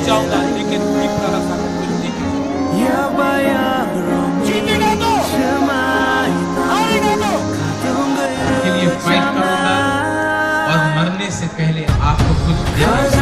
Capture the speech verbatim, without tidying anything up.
चाहूंगा, लेकिन टिप्रा का साथ कुछ नहीं कर सकता। जीतेगा तो हारेगा तो। के लिए फाइट करूंगा और मरने से पहले आपको कुछ देना